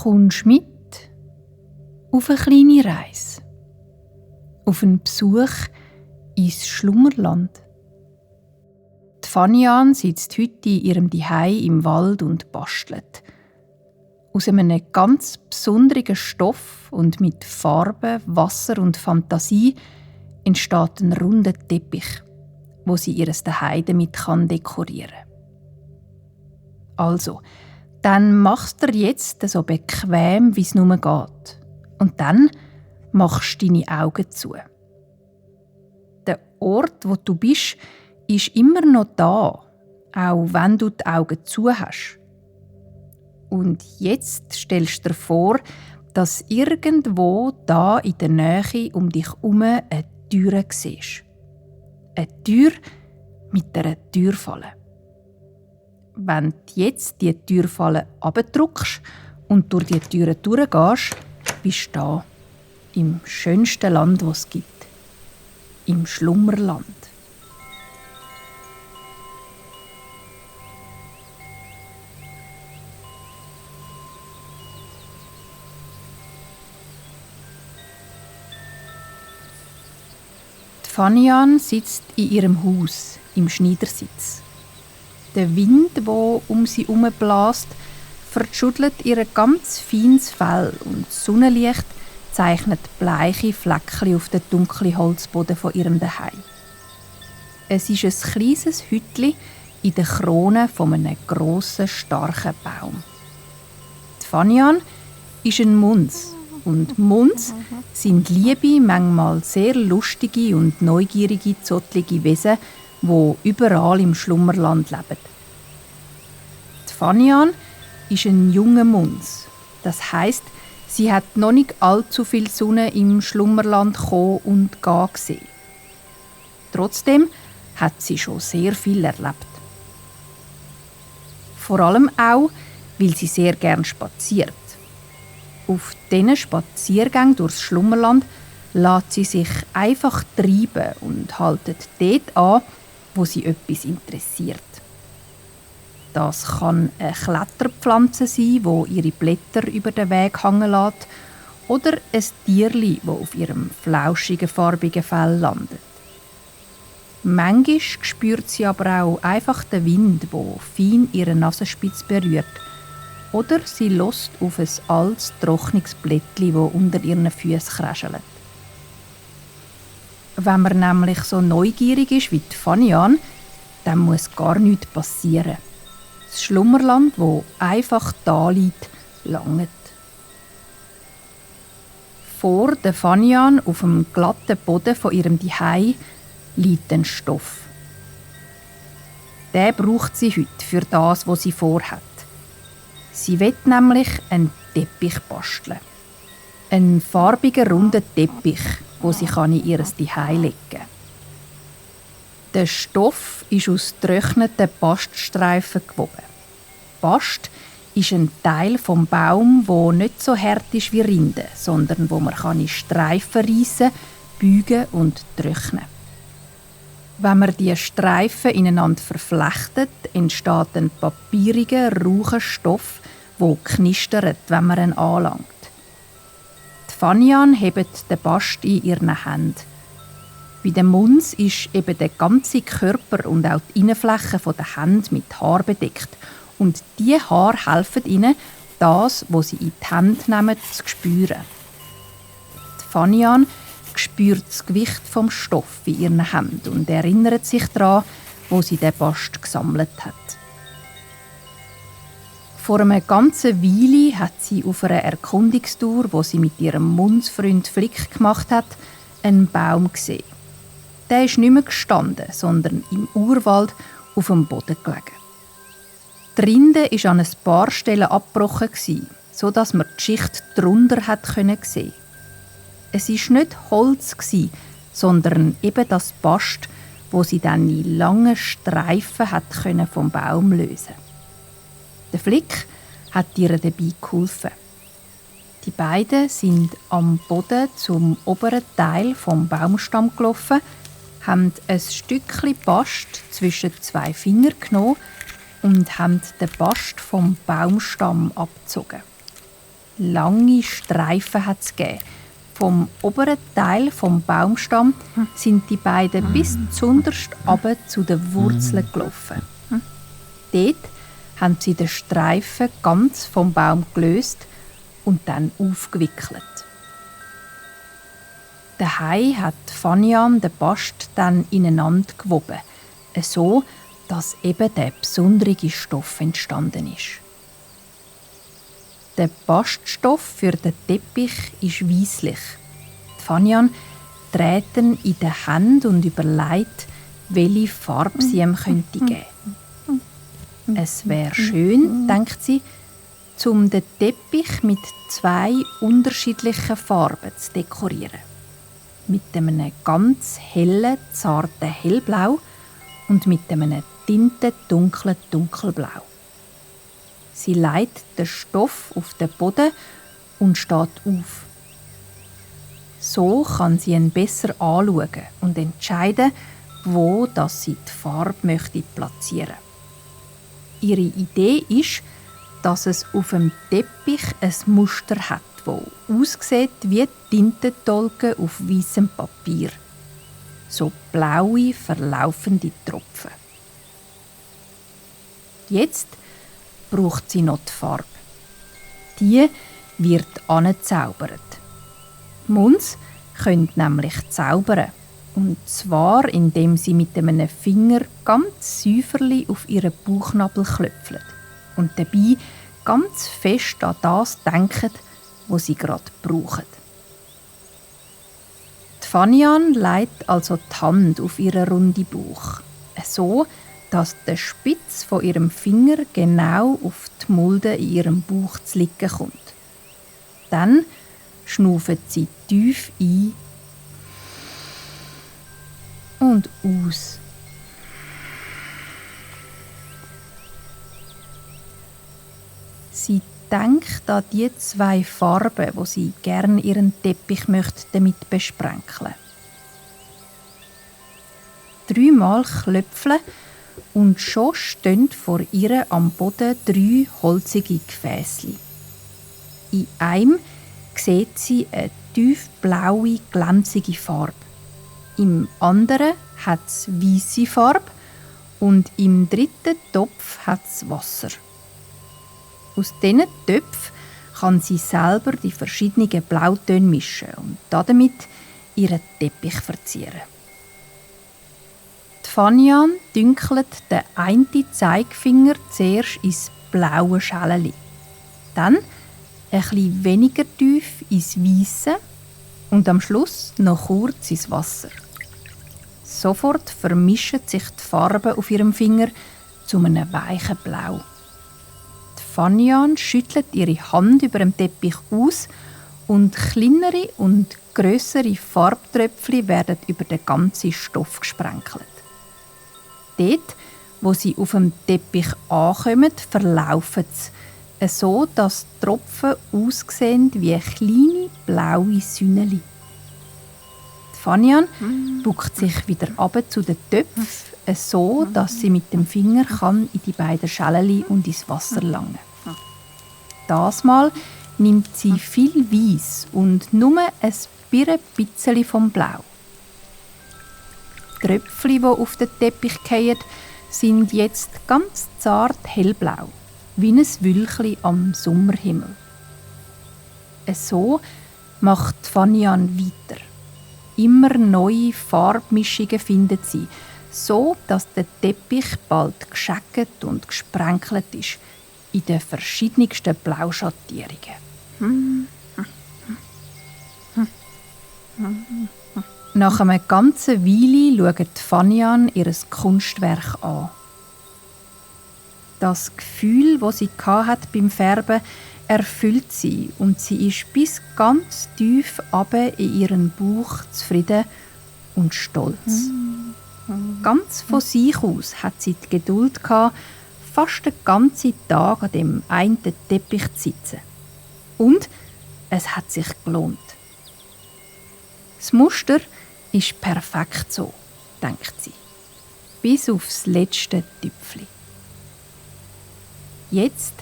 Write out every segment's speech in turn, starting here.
Kommst mit auf eine kleine Reise, auf einen Besuch ins Schlummerland. Die Fanian sitzt heute in ihrem Zuhause im Wald und bastelt. Aus einem ganz besonderen Stoff und mit Farbe, Wasser und Fantasie entsteht ein runder Teppich, wo sie ihr Zuhause damit dekorieren kann. Also, dann machst du jetzt so bequem, wie es nur geht. Und dann machst du deine Augen zu. Der Ort, wo du bist, ist immer noch da, auch wenn du die Augen zu hast. Und jetzt stellst du dir vor, dass irgendwo da in der Nähe um dich herum eine Tür siehst. Eine Tür mit einer Türfalle. Wenn du jetzt die Türfalle abdrückst und durch die Türe durchgehst, bist du da, im schönsten Land, das es gibt. Im Schlummerland. Fanian sitzt in ihrem Haus im Schneidersitz. Der Wind, der um sie herum bläst, verschüttelt ihr ganz feines Fell und das Sonnenlicht zeichnet bleiche Fleckchen auf den dunklen Holzboden von ihrem Zuhause. Es ist ein kleines Hütchen in der Krone von einem grossen, starken Baum. Die Fanian ist ein Muns. Und Muns sind liebe, manchmal sehr lustige und neugierige, zottlige Wesen, die überall im Schlummerland leben. Die Fanian ist ein junger Muns. Das heisst, sie hat noch nicht allzu viel Sonne im Schlummerland kommen und gehen gesehen. Trotzdem hat sie schon sehr viel erlebt. Vor allem auch, weil sie sehr gern spaziert. Auf diesen Spaziergängen durchs Schlummerland lässt sie sich einfach treiben und haltet dort an, wo sie etwas interessiert. Das kann eine Kletterpflanze sein, wo ihre Blätter über den Weg hängen lässt, oder ein Tierli, das auf ihrem flauschigen, farbigen Fell landet. Manchmal spürt sie aber auch einfach den Wind, der fein ihre Nasenspitze berührt. Oder sie hört auf ein altes, trockenes Blättchen, das unter ihren Füßen kräschelt. Wenn man nämlich so neugierig ist wie die Fanian, dann muss gar nichts passieren. Das Schlummerland, das einfach da liegt, langt. Vor der Fanian auf dem glatten Boden von ihrem Zuhause liegt ein Stoff. Den braucht sie heute für das, was sie vorhat. Sie will nämlich einen Teppich basteln. Einen farbigen, runden Teppich, den sie in ihr Zuhause legen kann. Der Stoff ist aus getrockneten Baststreifen gewoben. Bast ist ein Teil des Baums, der nicht so hart ist wie Rinde, sondern wo man in Streifen reissen, bügen und trocknen. Wenn man die Streifen ineinander verflechtet, entsteht ein papieriger, raucher Stoff, der knistert, wenn man ihn anlangt. Die Fanian hebt den Bast in ihren Händen. Bei dem Muns ist eben der ganze Körper und auch die Innenfläche der Hände mit Haar bedeckt. Und diese Haare helfen ihnen, das, was sie in die Hände nehmen, zu spüren. Die Fanian spürt das Gewicht vom Stoff in ihren Händen und erinnert sich daran, wo sie den Bast gesammelt hat. Vor einer ganzen Weile hat sie auf einer Erkundungstour, wo sie mit ihrem Mundsfreund Flick gemacht hat, einen Baum gesehen. Der ist nicht mehr gestanden, sondern im Urwald auf dem Boden gelegen. Die Rinde war an ein paar Stellen abgebrochen, sodass man die Schicht darunter sehen konnte. Es war nicht Holz, sondern eben das Bast, wo sie dann in langen Streifen vom Baum lösen konnte. Der Flick hat ihr dabei geholfen. Die beiden sind am Boden zum oberen Teil vom Baumstamm gelaufen, haben ein Stückchen Bast zwischen zwei Fingern genommen und haben den Bast vom Baumstamm abgezogen. Lange Streifen hat es gegeben. Vom oberen Teil vom Baumstamm sind die beiden bis zunderst runter zu den Wurzeln gelaufen. Dort haben sie den Streifen ganz vom Baum gelöst und dann aufgewickelt. Daheim hat Fanian den Bast dann ineinander gewoben, so dass eben der besondere Stoff entstanden ist. Der Baststoff für den Teppich ist weisslich. Fanian dreht ihn in den Händen und überlegt, welche Farbe sie ihm geben könnte. Es wäre schön, denkt sie, um den Teppich mit 2 unterschiedlichen Farben zu dekorieren. Mit einem ganz hellen, zarten Hellblau und mit einem tintendunklen Dunkelblau. Sie legt den Stoff auf den Boden und steht auf. So kann sie ihn besser anschauen und entscheiden, wo sie die Farbe platzieren möchte. Ihre Idee ist, dass es auf dem Teppich ein Muster hat, das aussieht wie Tintentolken auf weißem Papier. So blaue, verlaufende Tropfen. Jetzt braucht sie noch die Farbe. Die wird angezaubert. Muns können nämlich zaubern. Und zwar, indem sie mit einem Finger ganz säuferlich auf ihren Bauchnabel klöpfen und dabei ganz fest an das denken, was sie gerade brauchen. Die Fanian legt also die Hand auf ihren runden Bauch, so dass der Spitz von ihrem Finger genau auf die Mulde in ihrem Bauch zu liegen kommt. Dann schnauft sie tief ein und aus. Sie denkt an die 2 Farben, wo sie gerne ihren Teppich damit besprenkeln. 3-mal klöpfeln und schon stehen vor ihr am Boden 3 holzige Gefäßchen. In einem sieht sie eine tiefblaue, glänzige Farbe. Im anderen hat es weisse Farbe und im dritten Topf hat es Wasser. Aus diesen Töpfen kann sie selber die verschiedenen Blautöne mischen und damit ihren Teppich verzieren. Die Fanian dünkelt den einen Zeigefinger zuerst ins blaue Schäleli, dann ein bisschen weniger tief ins Weisse und am Schluss noch kurz ins Wasser. Sofort vermischen sich die Farben auf ihrem Finger zu einem weichen Blau. Die Fanian schüttelt ihre Hand über dem Teppich aus und kleinere und grössere Farbtröpfchen werden über den ganzen Stoff gesprenkelt. Dort, wo sie auf dem Teppich ankommen, verlaufen sie, so dass die Tropfen aussehen wie kleine blaue Sünneli. Fanian bückt sich wieder runter zu den Töpfen, so dass sie mit dem Finger in die beiden Schäleli und ins Wasser langen. Das Mal nimmt sie viel Weiss und nur ein bisschen vom Blau. Die Tröpfchen, die auf den Teppich fallen, sind jetzt ganz zart hellblau, wie ein Wülchli am Sommerhimmel. So macht Fanian weiter. Immer neue Farbmischungen findet sie, so dass der Teppich bald gescheckt und gesprenkelt ist in den verschiedensten Blauschattierungen. Nach einer ganzen Weile schaut Fanian ihr Kunstwerk an. Das Gefühl, das sie beim Färben, erfüllt sie und sie ist bis ganz tief runter in ihren Bauch zufrieden und stolz. Ganz von sich aus hat sie die Geduld gehabt, fast den ganzen Tag an dem einen Teppich zu sitzen. Und es hat sich gelohnt. Das Muster ist perfekt so, denkt sie. Bis aufs letzte Tüpfli. Jetzt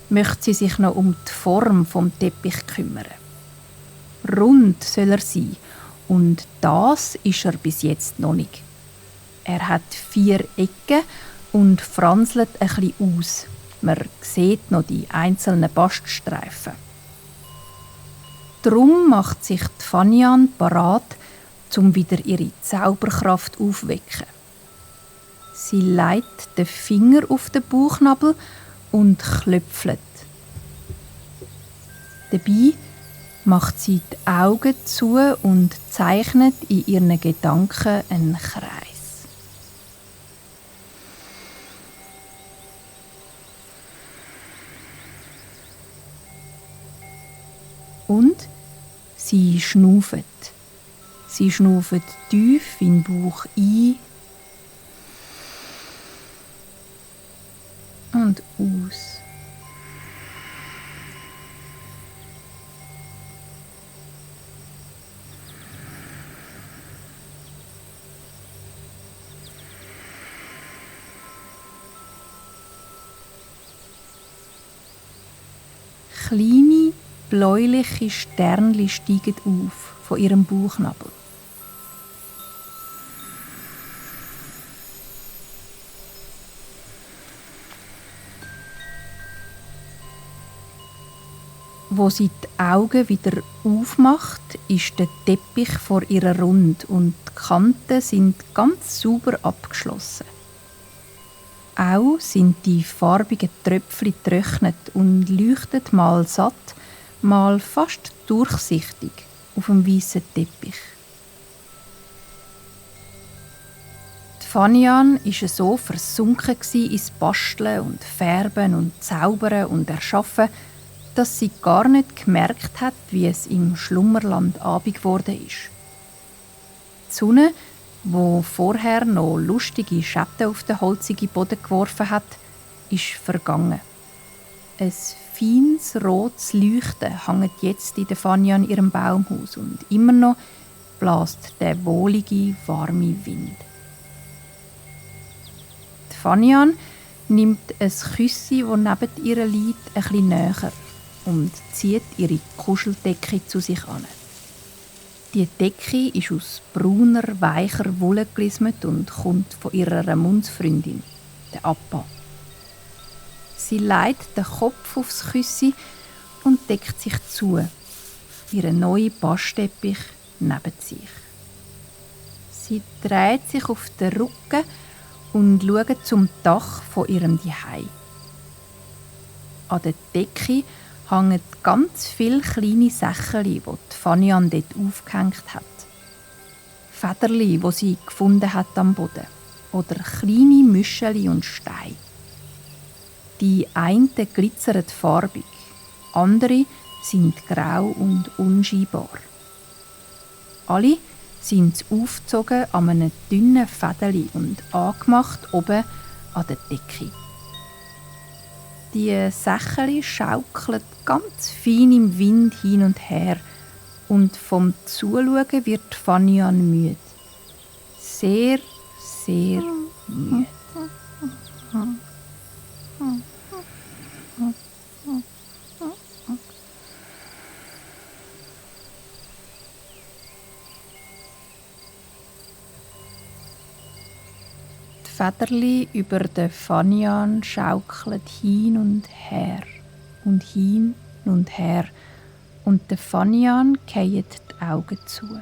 möchte sie sich noch um die Form vom Teppich kümmern. Rund soll er sein, und das ist er bis jetzt noch nicht. Er hat 4 Ecken und franzelt ein bisschen aus. Man sieht noch die einzelnen Baststreifen. Drum macht sich die Fanian parat, um wieder ihre Zauberkraft aufzuwecken. Sie legt den Finger auf den Bauchnabel und klöpfelt. Dabei macht sie die Augen zu und zeichnet in ihren Gedanken einen Kreis. Und sie schnauft. Sie schnauft tief in den Bauch ein und aus. Kleine, bläuliche Sternchen steigen auf von ihrem Bauchnabel. Wo sie die Augen wieder aufmacht, ist der Teppich vor ihr rund und die Kanten sind ganz sauber abgeschlossen. Auch sind die farbigen Tröpfchen getrocknet und leuchten mal satt, mal fast durchsichtig auf dem weißen Teppich. Die Fanian war so versunken ins Basteln und Färben und Zaubern und Erschaffen, dass sie gar nicht gemerkt hat, wie es im Schlummerland Abend geworden ist. Die Sonne, wo vorher noch lustige Schatten auf den holzigen Boden geworfen hat, ist vergangen. Ein feines rotes Leuchten hängt jetzt in der Fania an ihrem Baumhaus und immer noch bläst der wohlige, warme Wind. Die Fanian nimmt ein Küssi, das neben ihr liegt, ein bisschen näher und zieht ihre Kuscheldecke zu sich an. Die Decke ist aus brauner, weicher Wolle gelismet und kommt von ihrer Mundsfreundin, der Appa. Sie legt den Kopf aufs Küssi und deckt sich zu, ihren neuen Bastteppich neben sich. Sie dreht sich auf den Rücken und schaut zum Dach von ihrem Zuhause. An der Decke hängen ganz viele kleine Säckchen, die die Fanian dort aufgehängt hat. Federli, die sie gefunden hat am Boden. Oder kleine Müscheli und Steine. Die einen glitzern farbig, andere sind grau und unscheinbar. Alle sind aufgezogen an einem dünnen Fädeli und angemacht oben an der Decke. Die Säckchen schaukeln ganz fein im Wind hin und her und vom Zuschauen wird Fanian müde. Sehr, sehr müde. Die Federli über den Fanian schaukeln hin und her und hin und her und der Fanian fallen die Augen zu.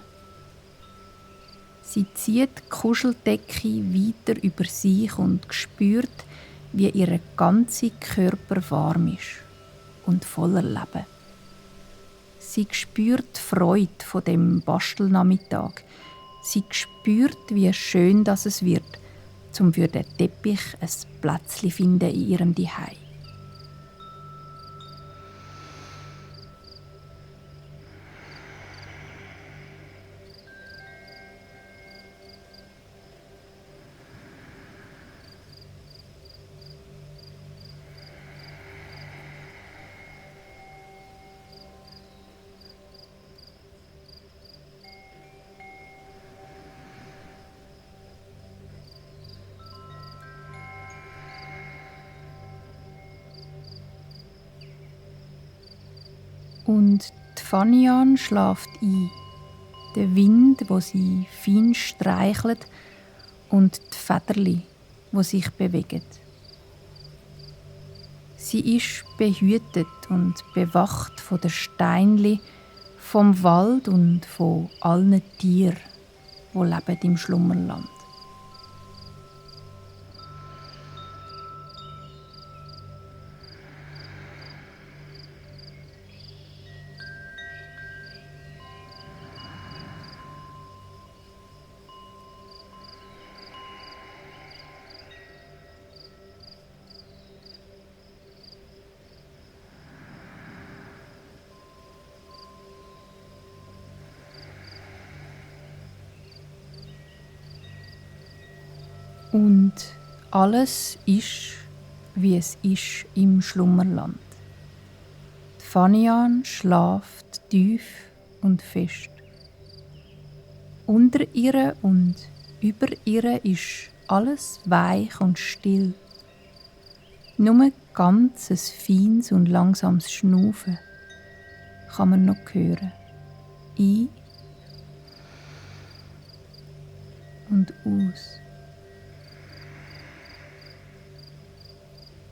Sie zieht die Kuscheldecke weiter über sich und spürt, wie ihr ganzer Körper warm ist und voller Leben. Sie spürt die Freude von dem Bastelnachmittag. Sie spürt, wie schön es wird, um für den Teppich ein Plätzchen finden in ihrem Zuhause. Und die Fanian schläft ein. Der Wind, wo sie fein streichelt, und die Federli, wo sich bewegen. Sie ist behütet und bewacht von den Steinli, vom Wald und von allen Tieren, wo leben im Schlummerland. Und alles ist, wie es ist im Schlummerland. Die Fanian schlaft tief und fest. Unter ihr und über ihr ist alles weich und still. Nur ganz ein feines und langsames Schnaufen kann man noch hören. Ein und aus.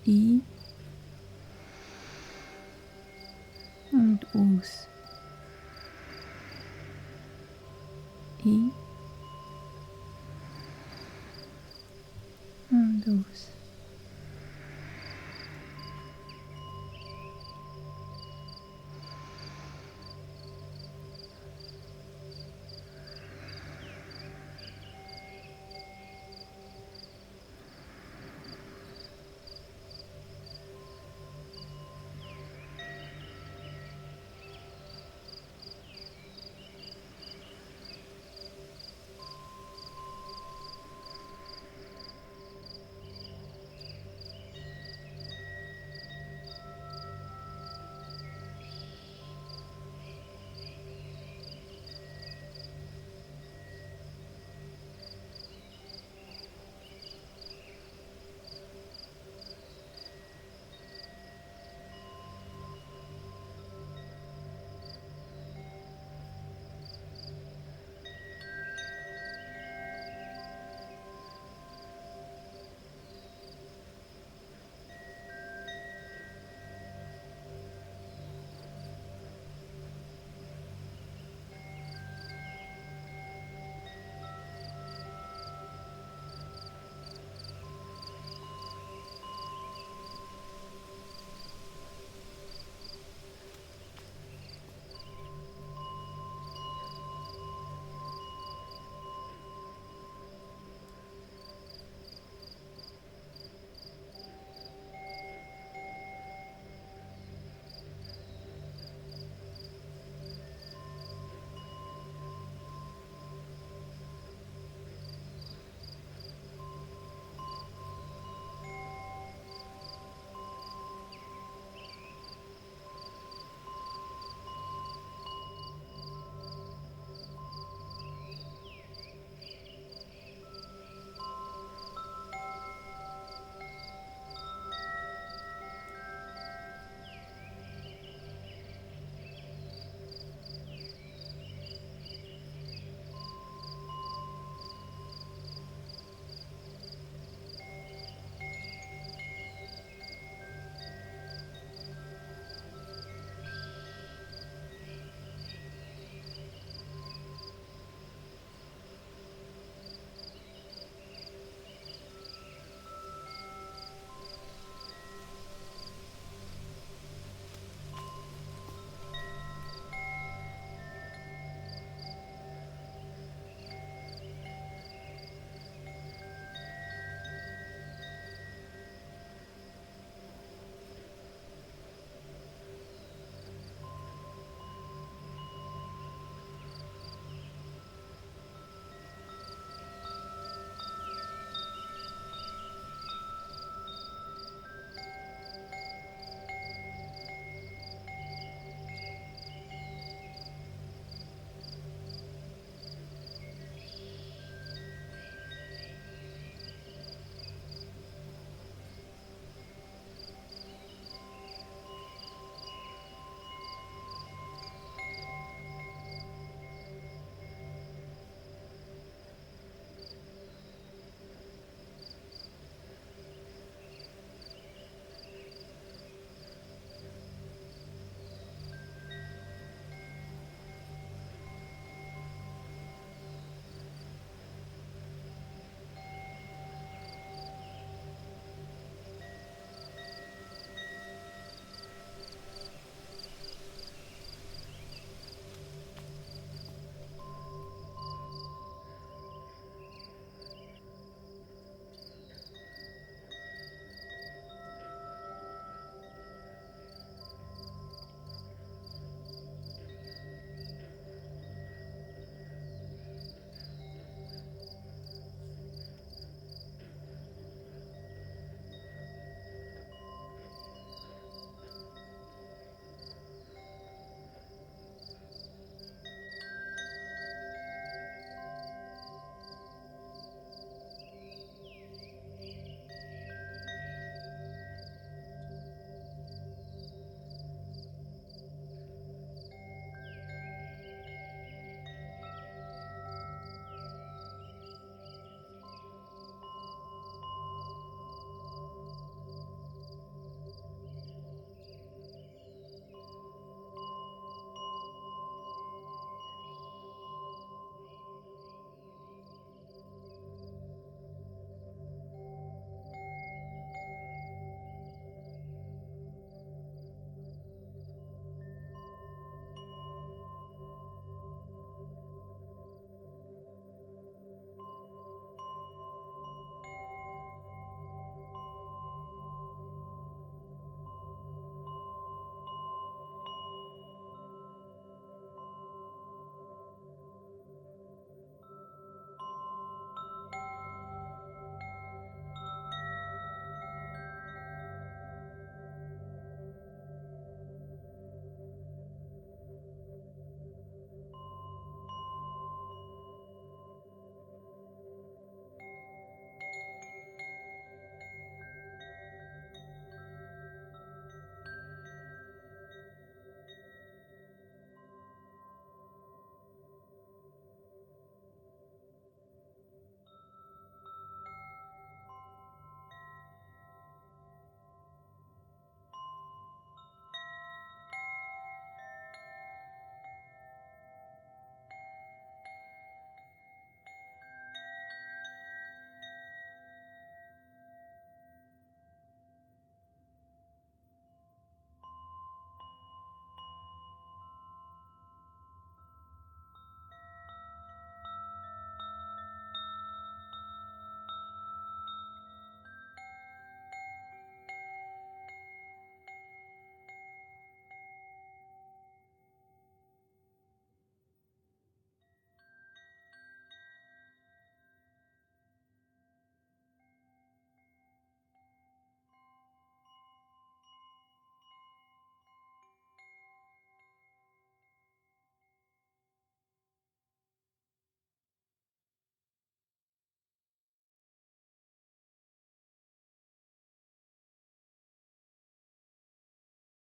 Ein und aus.